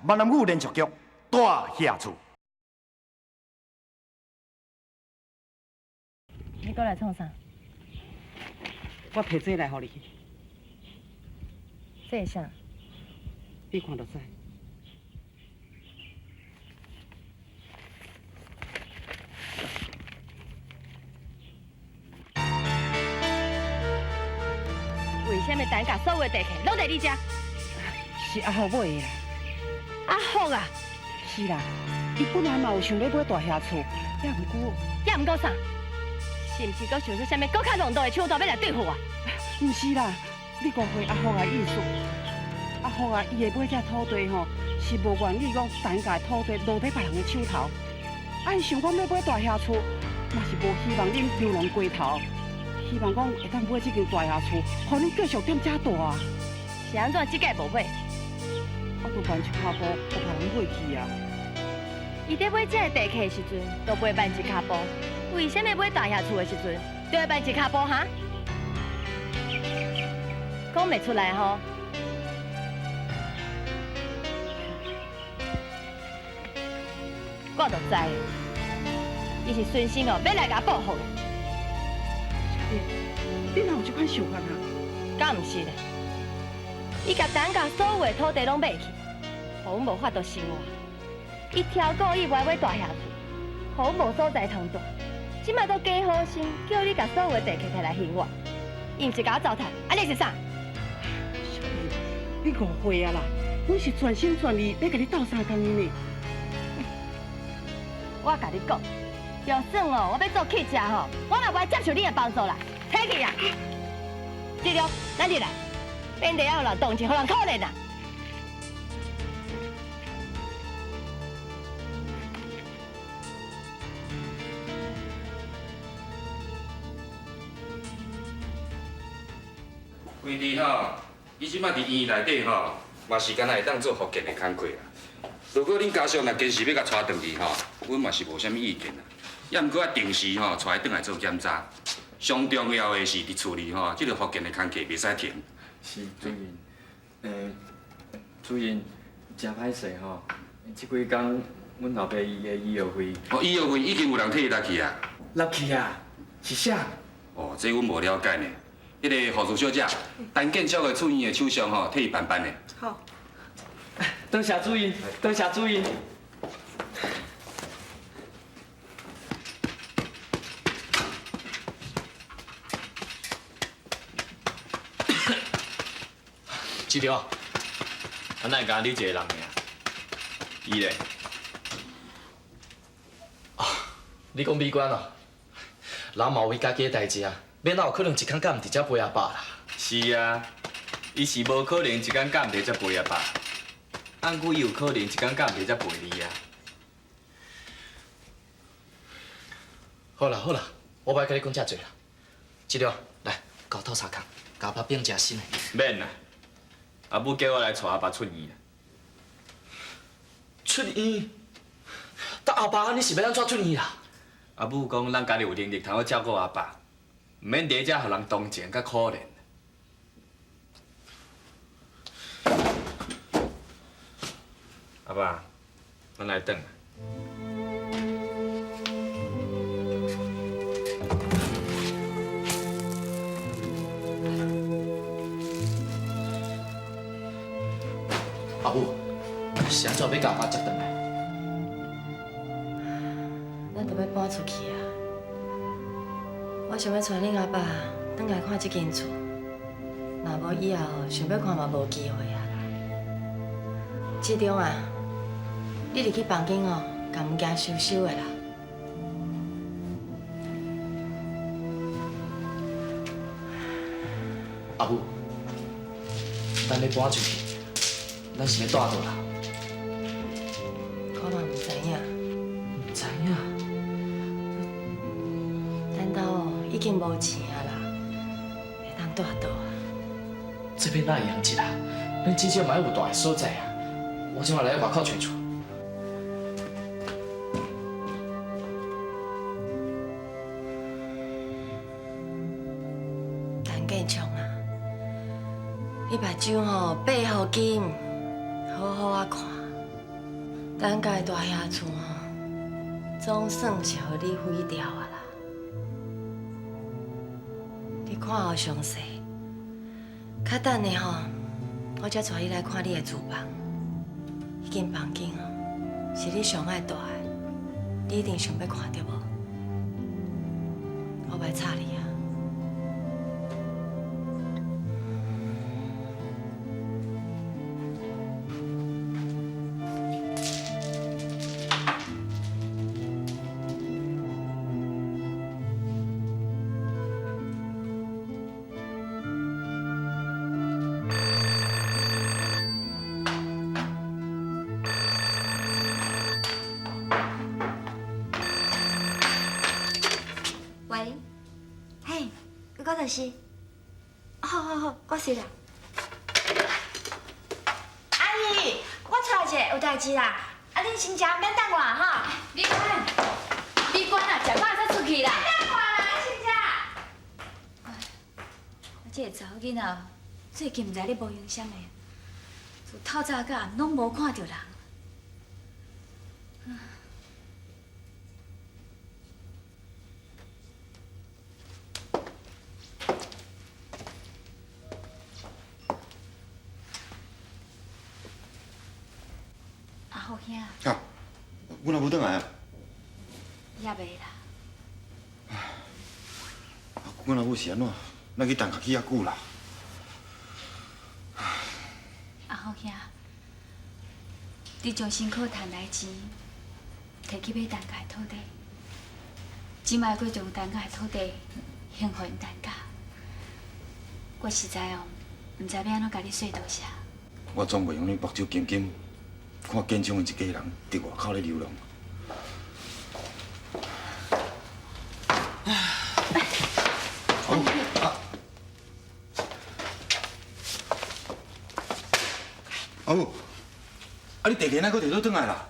闽南语连续剧《大侠厝》。你过来创啥？我提这来予你。这是啥？你看就知。为啥物陈家所有地契拢伫你遮？是阿福买的啦。阿福啊？是啦，伊本来嘛有想欲买大侠厝，也毋过，也毋过啥？是毋是阁想出啥物阁较浪道的手段欲来对付我？毋是啦，你误会阿福的意思。阿福啊，伊会买这土地吼，是无愿意讲陈家的土地落佇别人的手头。啊，伊想讲欲买大侠厝，嘛是无希望恁流浪街头，希望讲会当买这间大侠厝，予恁继续踮遮住啊。是按怎这届无买？我都慢一跤步，予别人买去啊。伊伫买这个地契的时阵，都袂慢一跤步。为啥物买大侠厝的时阵，就会慢一跤步哈？讲袂出来吼。我就知，伊是存心哦，欲来共我报复的。小弟，你哪有这款想法啊？敢毋是咧？伊共陈家所有的土地拢买去，予阮无法度生活。伊超故意无爱买大侠厝，予阮无所在通住。这摆都假好心，叫你共所有的地契提来还我，伊毋是共我糟蹋，按呢是啥？小弟，你误会啊啦！阮是全心全意欲共你斗相共的呢。我共你讲，就算哦，我欲做乞食吼，我嘛无爱接受你的帮助啦。起去啊！志良，咱入来，免得予人同情，予人可怜啦。规弟吼，伊这摆伫医院内底吼，嘛是敢若会当做复健的工课啦。如果恁家属若坚持欲共带转去吼，阮嘛是无啥物意见啦。也毋过爱定时吼带伊转来做检查。上重要的是伫厝里吼，这个复健的工课袂使停。是主任，主任真歹势吼，这几工阮老爸伊的医药费。哦，医药费已经有人替伊纳去啊。纳去啊？是啥？哦，这阮无了解呢。彼个护士小姐，陈建超的出院的手续吼，替伊办办的。好。多谢主任，多谢主任。志良，啊，哪会干你一个人尔？伊咧？啊，你讲美官哦，人嘛有伊家己的代志啊，欲哪有可能一工敢毋伫遮陪阿爸啦？是啊，伊是无可能一工敢毋伫遮陪阿爸，啊，毋过伊有可能一工敢毋伫遮陪你啊。好啦好啦，我无爱佮你讲遮济啦。志良，来，共我斗相共，共阿爸变食新的。免啦，阿母叫我来带阿爸出院啦。出院？但阿爸，你是欲按怎出院啦？阿母讲，咱家己有能力通好照顾阿爸，毋免伫遮予人同情佮可怜。阿爸，咱来转。阿母，是按怎欲共阿爸接转来？咱著欲搬出去啊！我想欲带恁阿爸转来看这间厝，若无以后想欲看嘛无机会啊啦。志忠啊，你入去房间哦，共物件收收的啦。阿母，咱欲搬出去，咱是欲蹛佗啦？我嘛毋知影。毋知影？咱兜哦已经无钱啊啦，会当蹛佗啊？这边哪会用得啊？咱至少嘛爱有蹛的所在啊！我这马来外口揣厝。陈建昌啊，你目睭吼闭予紧，好好仔看。陈家的大兄厝吼，总算是予你毁掉啊啦！你看好详细，較等下吼，我才帶你來看你的廚房。彼間房間哦，是你上愛蹛的，你一定想欲看著無？我袂吵你啊。喂，嘿，我就是。好好好，我是啦。阿姨，我出来一下，有代志啦。啊，恁先食，免等我哈。美娟，美娟啊，食饱才出去啦。等我啦，先食。我这个查某囡仔最近毋知咧无闲啥物，自透早到暗拢无看著人。阿福兄。啊，阮阿母转来啊？也袂啦。阮阿母是按怎？咱去陈家去遐久啦。阿福兄，你将辛苦趁来钱，提去买陈家的土地，这摆阁将陈家的土地还予𪜶陈家，我实在哦，毋知欲按怎共你说多谢。我总袂用你目睭金金，看建昌𪜶一家人伫外口咧流浪。阿母，啊你地契哪阁提倒转来啦？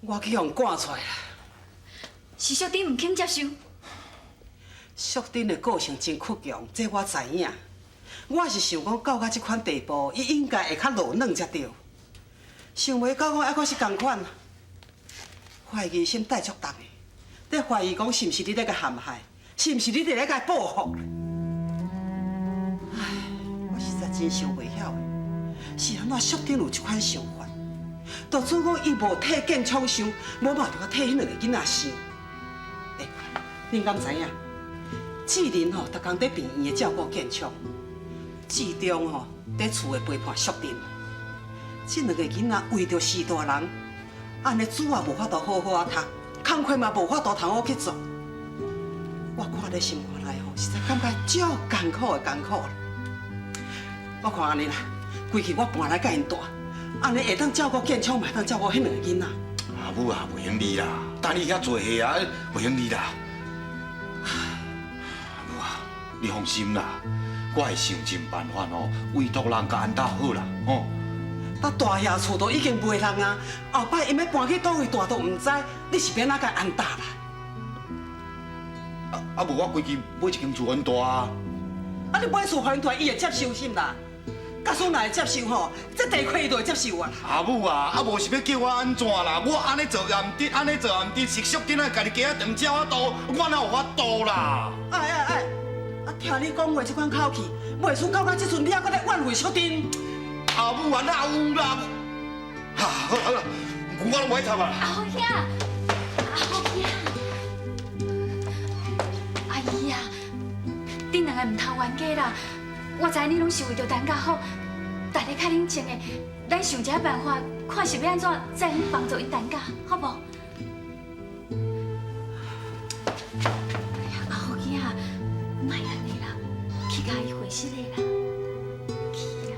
我去予人赶出来啦。是淑珍毋肯接受。淑珍的个性真倔强，这我知影。我是想讲到这款地步，伊应该会较落软才对。想袂到讲犹阁是仝款，怀疑心带足重的，咧怀疑讲是毋是你咧共陷害，是毋是你伫咧共报复？唉，我实在真想袂晓的，是按怎淑珍有这款想法？就算讲伊无替建昌想，无嘛著爱替彼两个囡仔想。欸，恁敢知影？志玲吼，逐工伫病院的照顾建昌，志忠吼伫厝的陪伴淑珍。这两个囡仔为著序大人，按呢书也无法度好好仔读，工课嘛无法度通好去做。我看咧心肝内吼，实在感觉足艰苦的艰苦啦。我看按呢啦，规气我搬来佮𪜶蹛，按呢会当照顾建昌，嘛会当照顾彼两个囡仔。阿母啊，袂用离啦，等你遐济岁啊，袂用离啦。阿母啊，你放心啦，我会想尽办法哦，委托人共安搭好啦，吼。啊，大爷厝都已经袂人啊，后摆𪜶欲搬去佗位蹛都毋知，你是欲按怎共安搭啦？啊，无我规气买一间厝予𪜶蹛啊。啊，你买厝予𪜶蹛，伊会接受是毋啦？假使若会接受吼，这地契伊就会接受啊。阿母啊，啊无是欲叫我按怎啦？我按呢做也毋对，按呢做也毋对，是淑珍仔家己加仔长鸟仔度，我哪有法度啦？哎哎哎，啊，听你讲话这款口气，袂输到这阵你犹阁咧怨悔淑珍。阿母啊，哪有啦？哈，好啦好啦，我拢无爱插啊。阿福兄，阿福兄，阿姨啊，恁两个毋通冤家啦。我知你拢是为著陈家好，大家较冷静的，咱想一下办法，看是欲按怎才会帮助𪜶陈家，好无？哎呀，阿福囝，莫按呢啦，去共伊回失礼啦，去啦。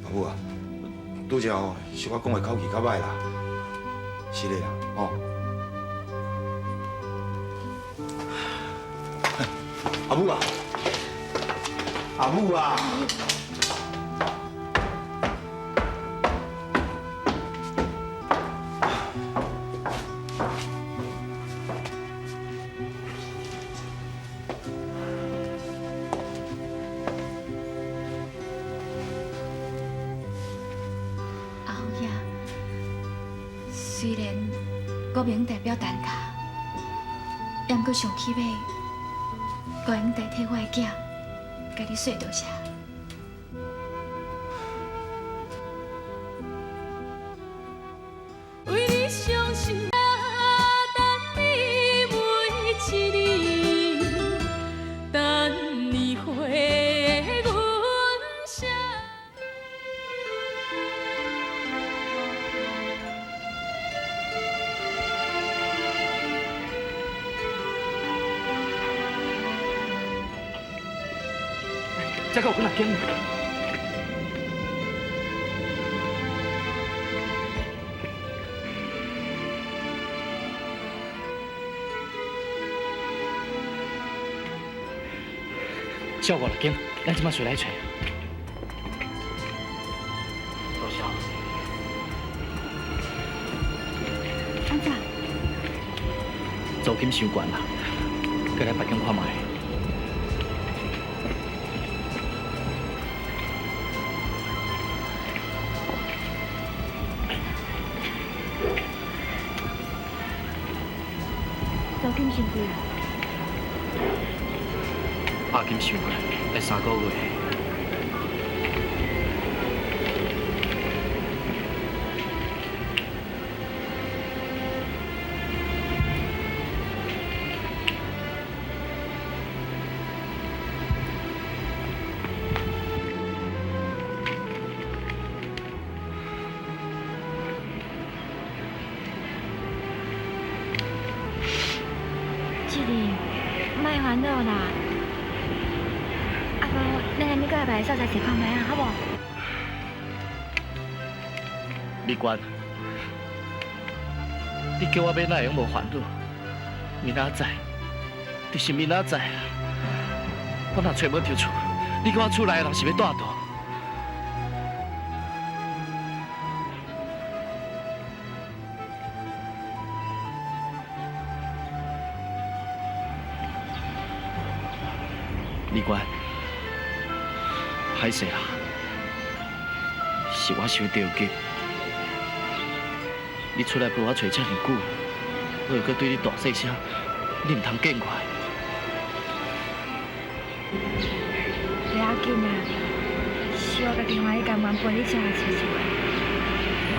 阿母啊，拄才吼是我讲的口气较歹啦，失礼啦，吼。阿母啊，阿母啊！雖然我袂用代表陳家，也毋過上起碼，我會用代替我的囝，共你說多謝。為你傷心啊，等你每一年，等你回阮身。這閣有幾若間？照五六間，咱這擺隨來揣。多謝。按怎？租金傷懸啦，過來別間看覓。租金傷貴啊？押金傷貴，愛3個月。志玲，莫煩惱啦。啊無，咱下暝閣來別个所在踅看覓啊，好無？美娟，你叫我欲哪會用無煩惱？明仔載，就是明仔載啊！我若揣無著厝，你看我厝內的人是欲蹛佗？美娟，歹勢啦，是我傷著急。你出來陪我揣遮爾久，我又閣對你大細聲，你毋通見怪。袂要緊啦，是我家己歡喜甘願陪你這來揣厝的，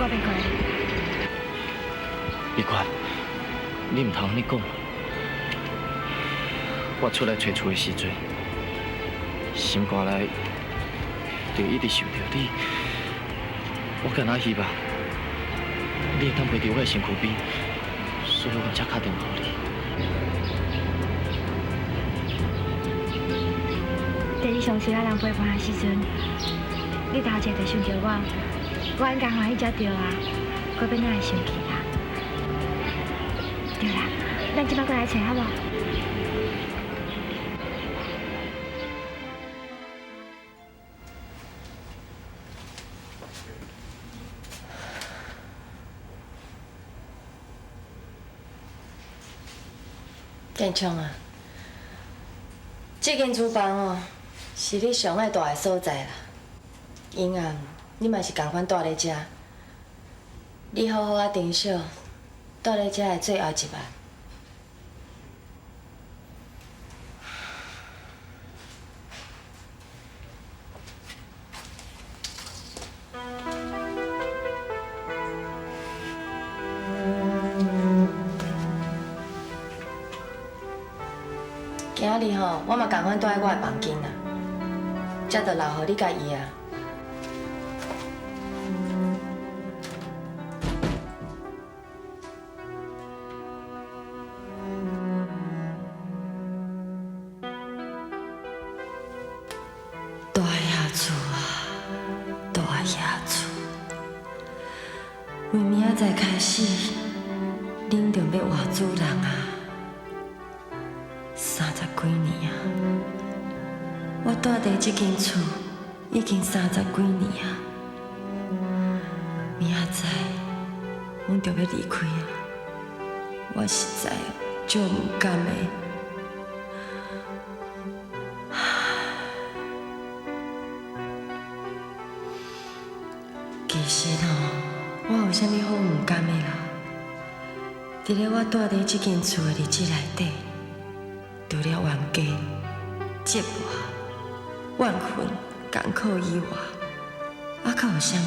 我袂怪你。美娟，你毋通按呢講。我出來揣厝的時陣，心肝內就一直想著你。我敢若希望你會當陪佇我的身軀邊，所以我才敲電話予你。佇你上需要人陪伴的時陣，你頭一個就想著我，我應該歡喜才對啊，我欲哪會生氣啦？對啦，咱這擺過來揣好無？建昌啊，這間廚房哦，是你上愛蹛的所在啦。英啊，你嘛是仝款蹛咧遮，你好好仔珍惜蹛咧遮的最後一晚。今仔日吼，我嘛仝款蹛佇我的房間啦，這就留予你佮伊啊。大爺厝啊，大爺厝，為明仔載開始，恁就欲換主人啊！30幾年啊，我蹛佇這間厝已經30幾年啊。明仔載，阮就欲離開啊，我實在足毋甘的。其實吼，我有啥物好毋甘的啦？伫咧我住佇這間厝的日子內底，除了冤家、折磨、怨恨、艱苦以外，猶閣有啥物？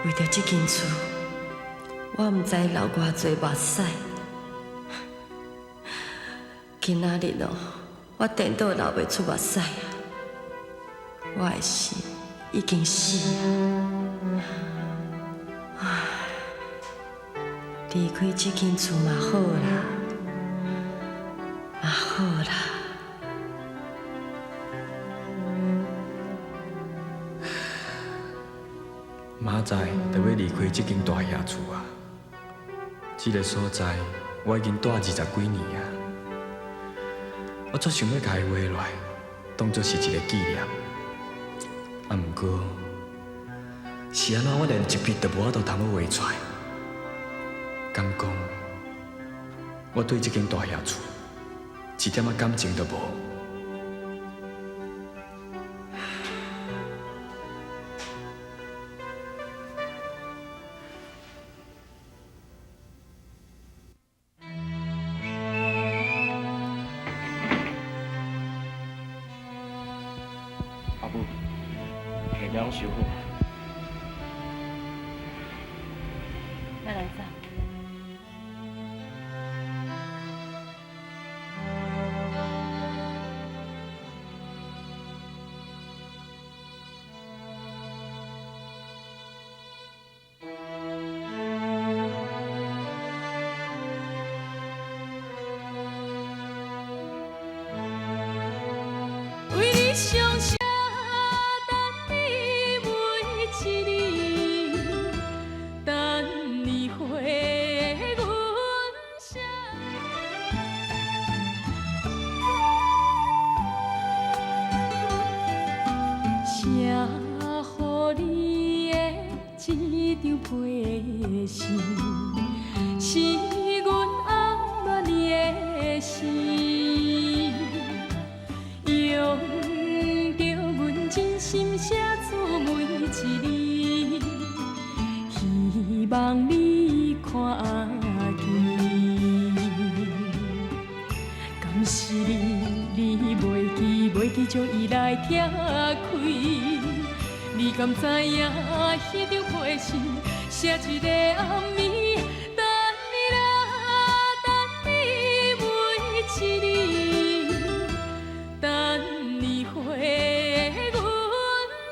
為著這間厝，我毋知流偌濟目屎。今仔日哦，我顛倒流袂出目屎啊！我的心已經死啊！唉，離開這間厝嘛好啦，嘛好啦。明仔载就欲離開這間大廈厝啊！這个所在我已經蹛20幾年啊！我足想欲共伊畫落來，當作是一个紀念。啊，毋過是按怎，我連一筆都無法度通欲畫出來。敢講，我對這間大廈厝一點仔感情都無。阿母，物件攏收好。咱來走。為你傷心，等你每一年，等你回阮身。寫予你的這張批信，是阮暗戀你的心。用著阮真心寫出每一字，希望你看見。敢是你，你袂記，袂記將伊來拆開？你敢知影？彼張批信寫一个暗暝，等你啦，等你每一年，等你回阮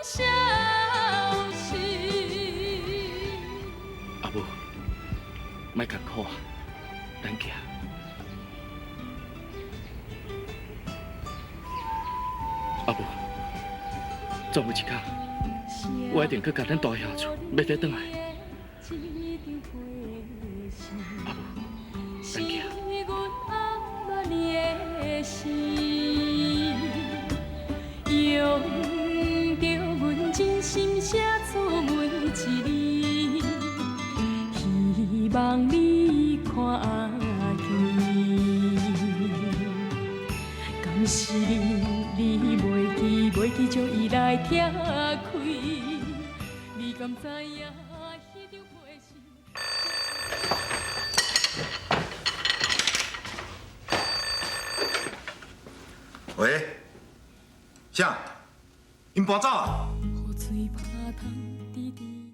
消息。阿母，莫艰苦啊，咱行。阿母，總有一天，我一定閣共恁大爺厝買得轉來。阿母，咱行。用著阮真心寫出每一字，希望你看見。敢是你，你袂記，袂記將伊來拆開？你敢知影？彼張批信。喂，啥？𪜶搬走啊？雨水拍窗滴滴。